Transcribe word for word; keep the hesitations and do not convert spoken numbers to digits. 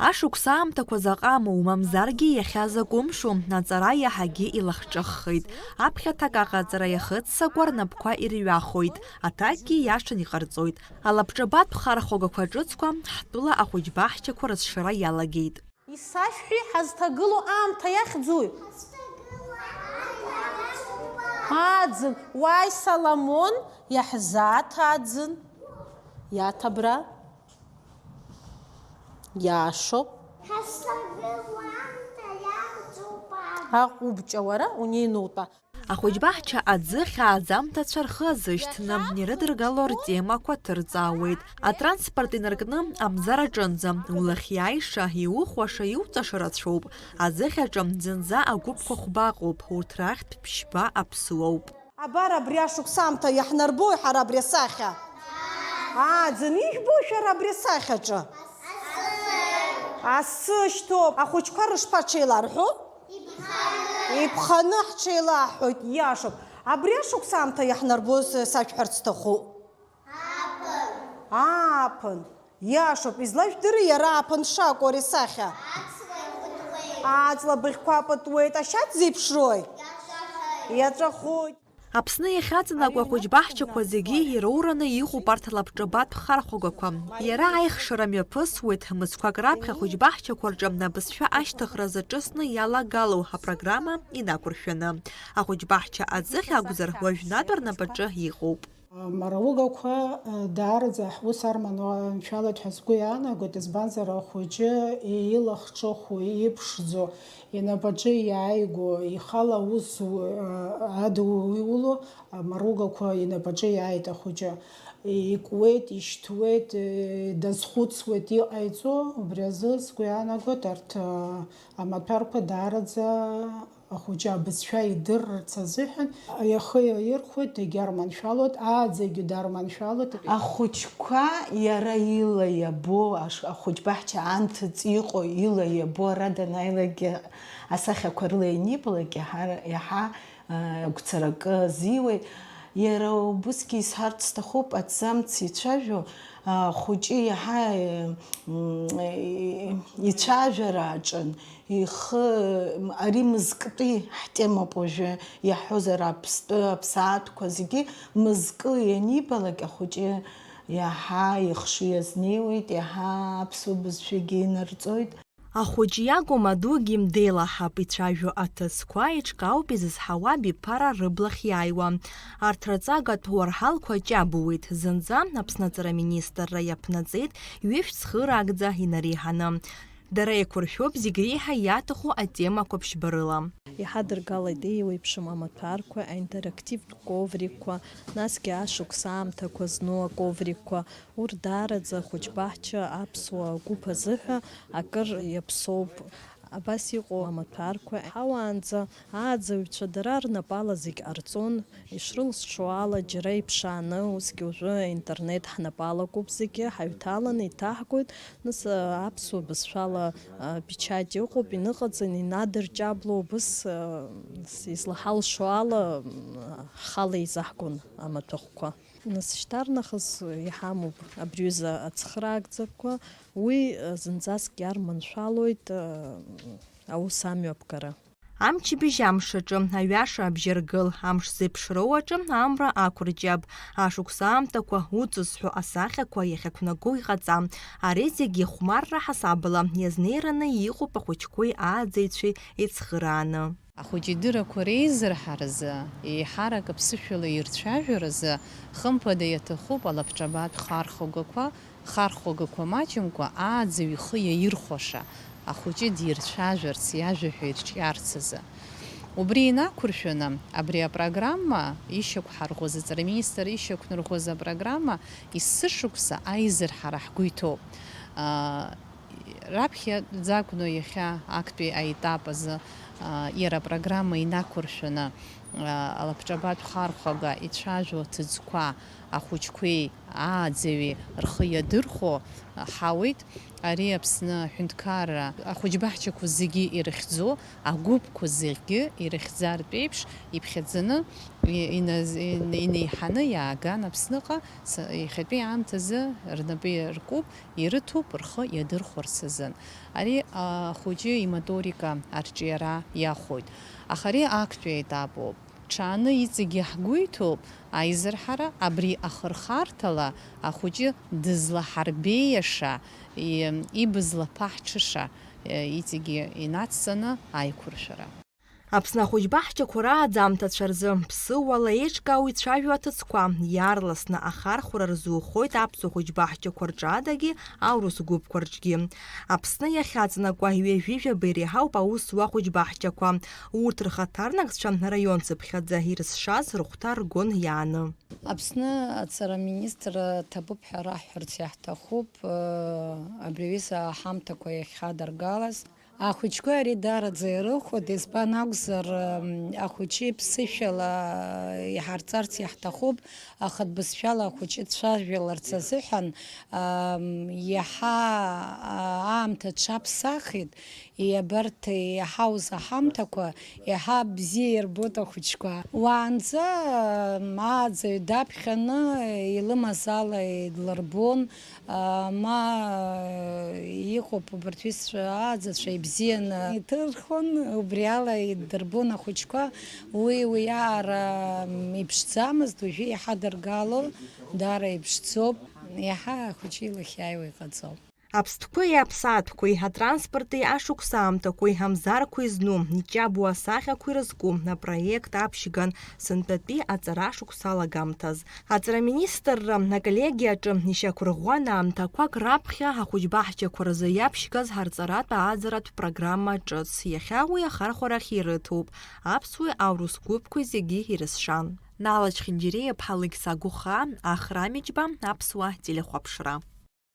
Ашықәс аамҭақәа заҟа амоу, мамзаргьы иахьа закәымшу, аҵара иаҳагьы илахҿыххеит. Аԥхьаҭак аҟаҵара иахыццакуа рнапқәа ирҩахоит, аҭакгьы иашан иҟарҵоит. Алабҿабатә хархәагақәа ҿыцқәа ҳтәыла ахәыҷбаҳчақәа рызшара иалагеит. Исашәҳәи, ҳазҭагылоу аамҭа иахьӡуи? Аӡын, уааи, Соломон, иаҳзааҭ аӡын. Иаҭ абра. Иашоуп. Ҳазҭагылоу аамҭа иахьӡуп аӡын. Аҟәыбҷа уара унеины утәа. Ахәыҷбаҳча аӡы хьааӡамҭацәа рхы азышьҭны, ирыдыргало ртемақәа ҭырҵаауеит. Атранспорт инаркны амзар аҿынӡа, улахь иааиша, иухәаша, иуҵаша рацәоуп. Аӡыхь аҿы зынӡа агәыԥқәа хәба ыҟоуп, урҭ рахьтә ԥшьба аԥсуоуп. Абар абри ашықәс аамҭа иаҳнарбои ҳара абри асахьа? Ааӡын, ижәбои шәара абри асахьаҿы? Асы шьҭоуп. Ахәыҷқәа рышԥаҽеиларҳәо? Иԥханы ҳҽеилаҳҳәоит, иашоуп. Абри ашықәс аамҭа иаҳнарбоз сашәҳәарц сҭахуп. Ааԥын. Ааԥын. Иашоуп, излажәдыри иара ааԥын шакәу ари асахьа? Аҵла ихәыҭуеит. Аҵла быӷьқәа пытуеит, ашьац зеиԥшрои? Иаҵәахеит. Иаҵәахоит. Аԥсны иахьаҵанакуа ахәыҷбаҳчақәа зегьы ироураны иҟоуп арҭ лабҿабатә хархәагақәа. Иара аихшара мҩаԥысуеит, мызқәак раԥхьа ахәыҷбаҳчақәа рҿы абызшәа ашьҭыхра заҿысны иалагало апрограмма инақәыршәаны. Ахәыҷбаҳча аӡыхь акәзар, уажәнатә рнапаҿы иҟоуп. Амаругақәа, э, даараӡа ҳус арманшәалоит ҳәа сгәы иаанагоит, избанзар, ахәыҷы илахҿыху, иԥшӡоу, инапаҿы иааиго, ихала аус зу-, э, адуло амаругақәа инапаҿы иааит ахәыҷы. Икуеит, ишьҭуеит, э, дазхәыцуеит иҟаиҵо, убри азы сгәы иаанагоит арҭ, э, амаҭәарқәа даараӡа Ахәыҷы абызшәа идырырц азыҳәан ихы иаирхәоит, дагьарманшәалоит, ааӡагьы дарманшәалоит. Ахәыҷқәа иара ила иабо, аш-, ахәыҷбаҳча анҭыҵ иҟоу ила иабо ара данааилакгьы, асахьақәа рыла ианибалак, иаҳа, иаҳа, а, агәцаракы азиуеит. Иара убысгьы исҳәарц сҭахуп, аҭӡамц ицәажәо, а, ахәыҷы иаҳа, э, м, э, ицәажәара аҿын. Ихы, ари мызктәи ҳтемоуп уажәы иаҳҳәозар, аԥстәы, аԥсаатәқәа зегьы мызкы ианибалак, ахәыҷы иаҳа ихшыҩ азнеиуеит, иаҳа аԥсуа бызшәагьы инарҵоит. Ахәыҷы иакәым, адугьы деилаҳап, ицәажәо аҭыӡқәа еиҿкаауп изызҳауа абиԥара рыблахь иааиуа. Арҭ рҵагатә уарҳалқәа ҷабуеит, зынӡа Аԥсны аҵара министрра иаԥнаҵеит ҩышә цхыраагӡа инареиҳаны. Дара еиқәыршәоуп зегь реиҳа иаҭаху атемақәа ԥшьба рыла. Иҳадыргалеит еиуеиԥшым амаҭәарқәа, аинтерактивтә коврикқәа, насгьы ашықәс аамҭақәа зну аковрикқәа. Урҭ даараӡа ахәыҷбаҳча аԥсуа гәыԥ азыҳәа акыр иаԥсоуп. Абас иҟоу амаҭәарқәа ҳауаанӡа ааӡаҩцәа дара рнапала зегь ҟарҵон. Ишрылшо ала, џьара иԥшааны, усгьы уажәы аинтернет ҳнапы алакуп зегьы, ҳаҩҭаланы иҭаҳгоит, нас, аԥсуа бызшәала, а, печать ыҟоуп, иныҟаҵаны инадырҷабло, убыс, а, с-, излаҳалшо ала, м, ҳхала еизаҳгон амаҭәахәқәа. Нас шьҭарнахыс иҳамоуп абри аҩыза ацхыраагӡақәа, уи, а, зынӡаск иарманшәалоит, а, аус амҩаԥгара. Амчыбжь амш аҿы, аҩаша абжьаргыл, амш зеиԥшроу аҿы амра ақәырҷаб, ашықәс аамҭақәа, уҵысҳәо асахьақәа иахьақәнаго иҟаҵа, ари зегьы хәмарра ҳасабала иазнеираны иҟоуп ахәыҷқәеи ааӡаҩцәеи еицхырааны. Ахәыҷы идырақәа реизырҳаразы, еиҳарак аԥсышәала ирцәажәаразы, хымԥада иаҭахуп алабҿабатә хархәагақәа, хархәагақәа маҷымкәа ааӡаҩ ихы иаирхәаша, ахәыҷы дирцәажәарц, иажәа ҳәа ирҿиарц азы. Убри инақәыршәаны, абри апрограмма ишьақәҳарӷәӷәаз, аҵараминистр ишьақәнарӷәӷәаз апрограмма, есышықәса аизырҳара ҳгәы иҭоуп. Аа, раԥхьаӡа акәны иахьа актәи аетап азы, аа, иара апрограмма инақәыршәаны, аа, алабҿабатә хархәага ицәажәо аҭыӡқәа, Ахәыҷқәеи ааӡаҩи рхы иадырхәо ҳауеит. Ари Аԥсны аҳәынҭқарра ахәыҷбаҳчақәа зегьы ирыхьӡо, агәыԥқәа зегьы ирыхьӡартә еиԥш иԥхьаӡаны, и-, иназ-, ин-, инеиҳаны иааган Аԥсныҟа. С-, иахьатәи аамҭазы рнапы иаркуп, ирыҭоуп рхы иадырхәарц азын. Ари ахәыҷы имоторика арҿиара иахәоит. Аха ари актәи аетапоуп. Ҽааны иҵегьы ҳгәы иҭоуп, аизырҳара абри ахырхарҭала ахәыҷы дызлаҳарбеиаша, и-, ибызлаԥаҳҽыша, е, иҵегьы инацҵаны аиқәыршәара. Аԥсны ахәыҷбаҳчақәа рааӡамҭацәа рзы ԥсыуала еиҿкаау ицәажәо аҭыӡқәа, иаарласны ахархәара рзухоит аԥсуа хәыҷбаҳчақәа рҿы адагьы аурыс гәыԥқәа рҿгьы. Аԥсны иахьаҵанакуа ҩажәижәаба иреиҳауп аус зуа хәыҷбаҳчақәа. Урҭ рхаҭарнакцәа араион цыԥхьаӡа ирызшаз рыхәҭа ргон иааны. Аԥсны аҵара министр ҭабуп ҳәа раҳҳәарц иаҳҭахуп, э, абри аҩыза аҳамҭақәа иахьҳадыргалаз. Ахәыҷқәа ари даараӡа ирыхәоит, избан акәзар, м, ахәыҷы иԥсышәала иҳарҵарц иаҳҭахуп, ахатә бызшәала ахәыҷы дцәажәаларц азыҳәан, ам, иаҳа, а, аамҭа ҽаԥсахит, и-, абарҭ иаҳауз аҳамҭақәа иаҳа бзиа ирбоит ахәыҷқәа. Уаанӡа, ам, ааӡаҩ даԥхьаны илымаз ала идлырбон, а, ма, а, иҟоуп убарҭ ҩызцәа ааӡацәа ибзианы иҭырхон, убри ала идырбон ахәыҷқәа. Уи, уи аара, м, иԥшӡамызт, уажәы иҳадыргало даара иԥшӡоуп, иаҳа ахәыҷы илахь иааиуа иҟаҵоуп. Аԥстәқәеи аԥсаатәқәеи, атранспорти ашықәс аамҭақәеи, амзарқәеи зну, иҷабу асахьақәеи рызку апроект аԥшьган сынтәатәи аҵара шықәса алагамҭаз. Аҵара министрра аколлегиаҿы ишьақәырӷәӷәан аамҭақәак раԥхьа ахәыҷбаҳчақәа рзы иаԥшьгаз ҳарҵаратә ааӡаратә программа ҿыц, иахьа уи ахархәарахь ирыҭоуп. Аԥсуеи аурыс гәыԥқәеи зегьы ирызшан. Нала Чхинџьириа-иԥҳа Лықьса Гәыхаа, Ахра Миџьба, Аԥсуа телехәаԥшра.